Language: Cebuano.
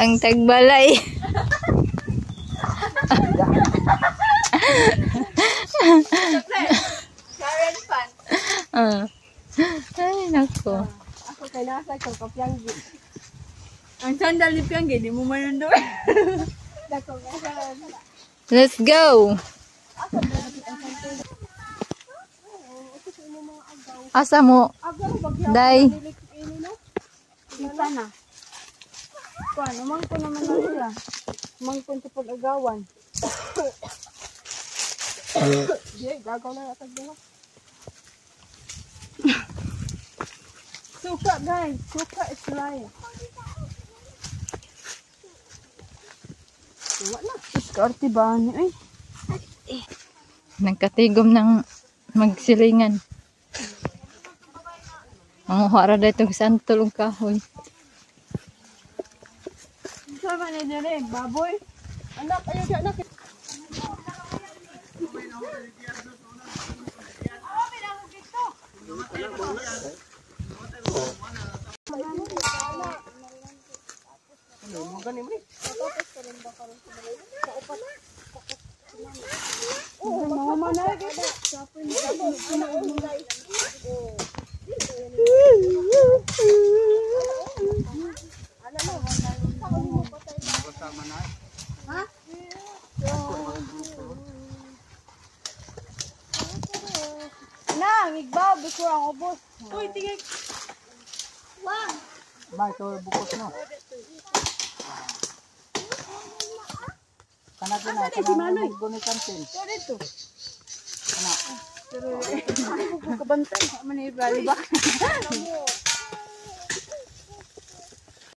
Ang tagbalay. Karen fan. Ah. Ay, nako. Ako kay nasa ko kapyanggi. Ang sandal ni Pyanggi, di mo manundo. Dako nga. Let's go. Asa mo? Day. Kita na. Kuan, umangkon naman na sila. Umangkon sa pag-agawan. Di, gagaw na natag duha. Suka guys, suka is life. Wala na. Iskarte ba ni ay? Nagkatigom ng magsilingan. Manguha ra dito sa santol ug kahoy. Sama ni dire, baboy. Anak, ayaw di anak. Mama na. Na, igbaw before ang ubos. Uy, tingin. Ba, ito bukos no. Kana na, kana gunitan sin. Dito. Pero kabantay man ni bali ba?